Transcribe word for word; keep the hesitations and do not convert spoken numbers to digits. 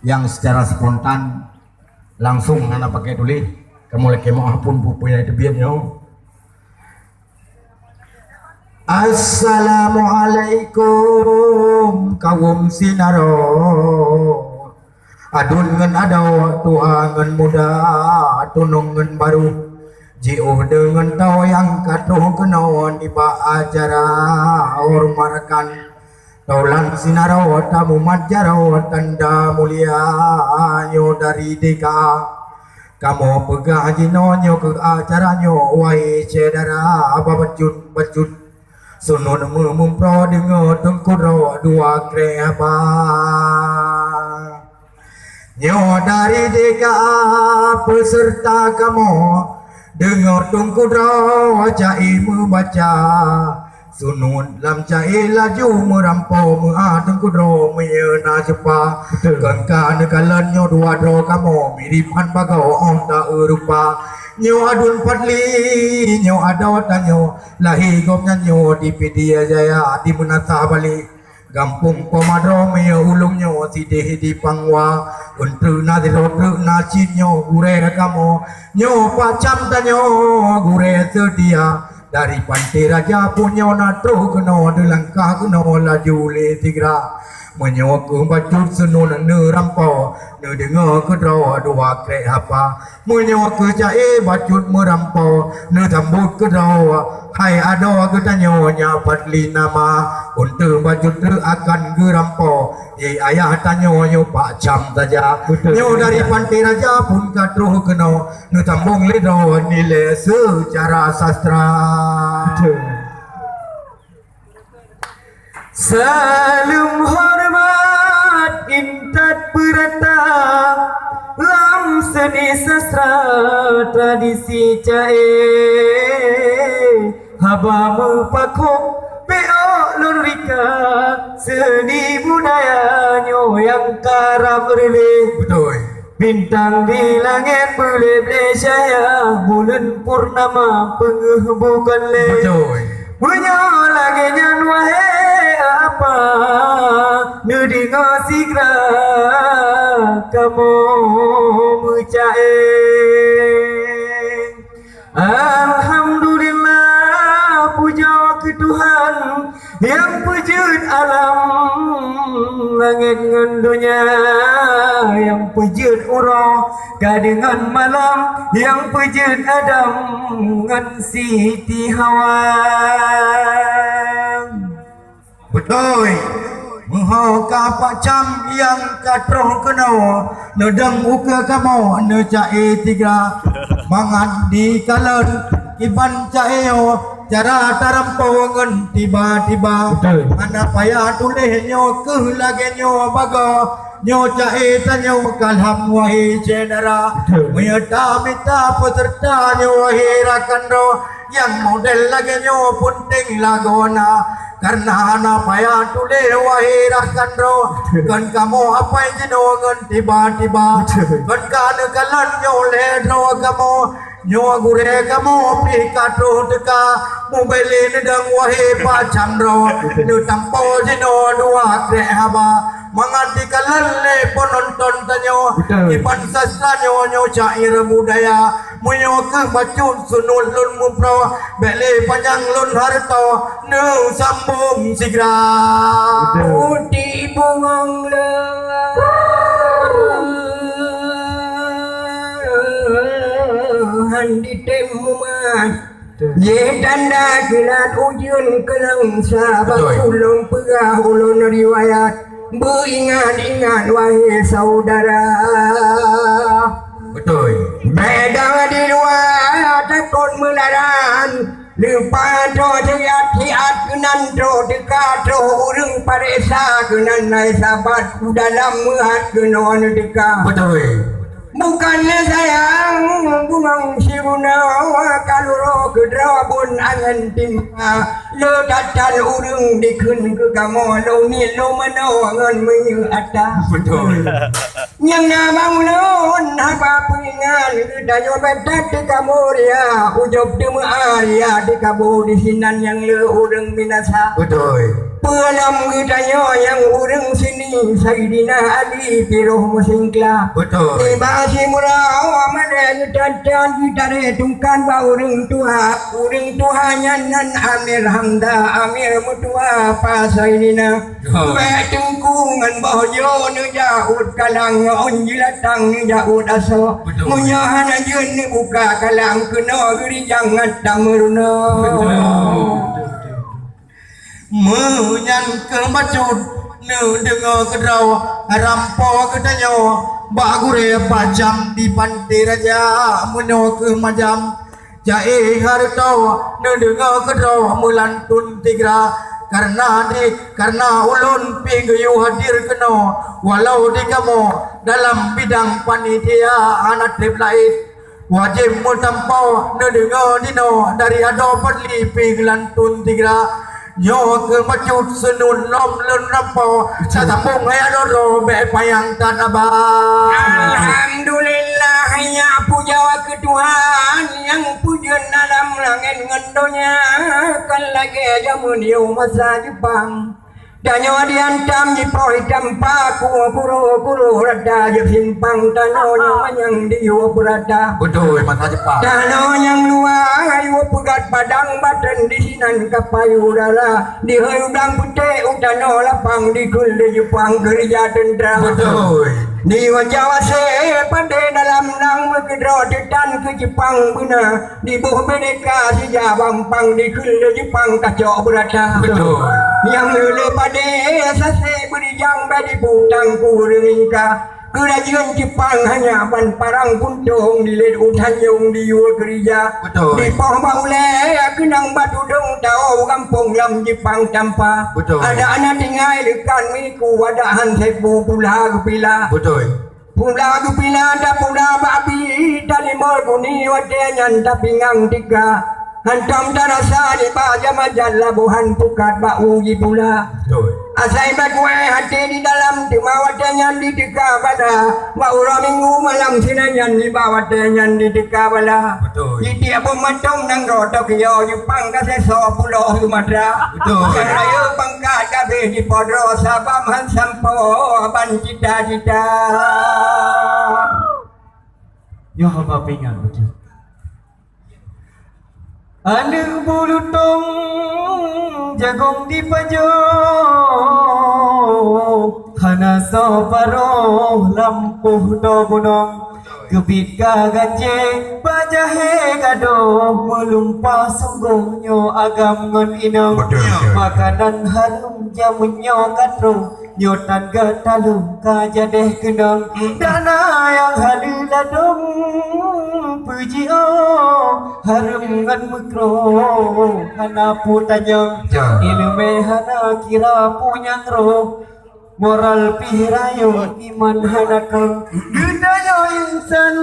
nyang secara spontan langsung hana pakai tuléh, kamoe lakée meu'ah phon peue-peue nyang teubiet nyoe. Assalamualaikum kawöm sinaro. Aduen ngon adoe, tuha ngon muda, tunong ngon barô, jiôh deungon toh nyang ka troh keunoe nibak acara horeumat rakan. Tolan sinaro tamumat jaroe tanda mulia nyoe dari D K A. Kamoe peugah jinoe nyoe keu acara nyoe, wahé syedara bacut-bacut. Sunut meumumproe deungoe Teungku Droe dua krek haba. Nyoe dari D K A peuseurta kamoe, deungoe Teungku Droe ca'é meubaca. Sunut lam ca'é laju meurampoe, meu'ah Teungku Droe meunyoe na cupa. Betul. Kon ka neukalon nyoe dua droe kamoe, mirip han bagoe 'oh ta-eu rupa. Nyoe Aduen Fadli, nyoe adoe tanyoe, lahé gobnyan nyoe di Pidie Jaya, di Meunasah Balek. Gampông Pomadroe meunyoe ulôn nyoe sideh di Pangwa, eunteuk na sidroe treuk na cit nyoe gurée kamoe. Nyoe Pak Cam tanyoe gurée seutia, dari Panté Raja pun nyoe na troh keunoe, neulangkah keunoe laju lé sigra. Meunyoe keu bacut sunut neurampoe, neudeungoe keudroe dua krek haba. Meunyoe keu ca'é bacut meurampoe, neusambot keudroe, hai adoe geutanyoe nyan Fadli nama. Eunteuk bacut treuk akan geurampoe, di ayah tanyoe nyoe Pak Cam saja. Betul. Nyoe dari Panté Raja pun ka troh keunoe, neusambong lé droe nilai seucara sastra. Betul. Saleuem horeumat intat peurata lam seuni sastra tradisi ca'é. Haba meupakoe peu'oh lôn rika seuni budaya nyoe nyang karab reulée. Beutôi. Bintang di langét beuléh-bléh cahya, buleuen purnama peungeuh bukon lé. Beutôi. Meunyoe lagée nyan wahé apa, neudeungoe sigra kamoe meuca'é. Alhamdulillah, pujoe keu Tuhan nyang peujeuet alam langét ngon donya, nyang peujeuet uroe ka deungon malam, nyang peujeuet Adam ngon Siti Hawa. Beutôi, meuho ka Pak Cam nyang ka troh keunoe, neudong ukeue kamoe neuca'é tiga, mangat dikalon kiban ca'é nyoe cara tarampoe ngon tiba-tiba. Beutôi. Hana payah tuléh nyoe keuh lagée nyoe bagoe, nyoe ca'é tanyoe ka lham wahé syedara. Beutôi. Meunyoe tamita peuseurta nyoe wahé rakan droe, nyang model lagée nyoe peunteng lagoe na, kareuna hana payah tuléh wahé rakan droe, kon kamoe apai jinoe ngon tiba-tiba, kon ka neukalon nyoe lé droe kamoe, nyoe gurée kamoe pih ka troh teuka, mubéli neudong wahé Pak Cam droe, neutampo jinoe dua krek haba, mangat dikalon lé peunonton tanyoe, beutôi, kiban sastra nyoe, nyoe syair budaya. Meunyoe keuh bacut sunut lôn muproe, bék lé panyang lôn hareutoe, neusambong sigra. Beutôi. Uti bungong leuh han ditém mumat. Beutôi. Jih tanda kilat ujeuen keulong sabab, beutôi, ulôn peugah ulôn riwayat. Beuingat-ingat, wahé saudara. Beutôi. Beda di luwa takot meularan. Leupah troh siat-siat keunan troh teuka, troh ureuëng pareksa keunan, hai sabat u dalam meuhat keunoe neuteuka. Beutôi. Bukan lé sayang bungong sibunoe, ka lurôh keudroe bun angén timpa. Le that-that ureuëng dikheun keu kamoe, lôn niet lôn meunoe ngon meunyeue ata. Beutôi. Nyang na bak ulôn haba peuingat, geutanyoe bék that teuka muria, ujob teumeuaria teuka boh disinan nyang le ureuëng binasa. Beutôi. Peue lom geutanyoe nyang ureuëng sini, Saidina Ali piroh meusingkla. Betul. Tiba si meurawah madé geutantan geutaré tungkan bak ureuëng tuha. Ureuëng tuha nyan nan Amir Hamzah, Amir meutuha Pa Saidina. Betul. Bèk teungku ngon boh jo neujak ôt kalang, ngon jilatang neujak ôt asoe. Betul. Meunyoe hana jeuet neubuka kalang, keunoe geurijang ngat tameurunoe. Betul. Meunyan keuh bacut neudeungoe keudroe rampo geutanyoe bak gurée pajam di Panté Raja. Meunoe keuh majam jai hareutoe neudeungoe keudroe meulantun tigra. Kareuna di, kareuna ulôn pih geuyue hadir keunoe, walau di kamoe dalam bidang panitia hana treb laén. Wajéb meutampo neudeungoe dinoe dari adoe Fadli pih geulantun tigra. Nyoe keuh bacut seunuet lom lôn rampo, tasambong hai adoe droe bèk panyang that aba. Alhamdulillah, nyak pujoe keu Tuhan nyang peujeuet alam langét ngon donya, kon lagée jameun yoh masa Jeupang. Tanyoe dihantam jipoh itam paku, kuro-kuro rata jeuet simpang. Tanoh nyang manyang diyue peurata. Beutôi, masa Jeupang. Tanoh nyang luwa yue peugat padang, batén disinan ka payu dara. Dihôi udang putéh u tanoh lapang, dikheun lé Jeupang keureuja teuntra. Beutôi. Di waja wasé padé dalam nang, meukeudroe teutan keu Jeupang beuna. Diboh merdeka sija bampang, dikheun lé Jeupang kacok beurata. Beutôi. Nyang lé padé sasé beurijang, bak diputang kureueng ingka. Keurajeuen Jeupang hanya ban parang puntông, dilét u tanyong diyue keurija. Beutôi. Dipoh bak ulée keunong bak tudong, tawoe u gampông lam Jeupang tampa. Beutôi. Adak na tinggai leukat miku, adak han sép bu pula geupila. Beutôi. Pula geupila tapula bak bi, talimor buni watée nyan tapingang tika. Hantom tarasa nibak jamajat labohan pukat bak uji pula. Beutôi. Asai bak kuéh até di dalam, teuma watée nyan diteuka bala. Bak uroe minggu malam sinan nyan, nibak watée nyan diteuka bala. Beutôi. Di tieb boh mantong nanggroe Tokyo, Jeupang ka sesoe pulo Sumatra. Beutôi. Nyang rayeuk pangkat kabeh jipoh droe, sabab han sampoe ban cita-cita. Nyoe haba pingan beutôi. Aneuk bulutong jagong dipajoh, hana soe paroh lampôh doe gunong. Keubiet ka gancéng bak jahé gadôh, meulumpah sunggoh nyoe agam ngon inong. Beutôi, beutôi. Makanan hareuem jameun nyoe ka troh, nyoe tan geutaleueng ka jadeh keunong. Dan na nyang haleue ladôm peujiôh, hareuem ngon meukroh hana peue tanyong. Ya. Iéleumé hana kira peue nyang roh. Moral pih rayeuk, iman hana kon. Geutanyoe insan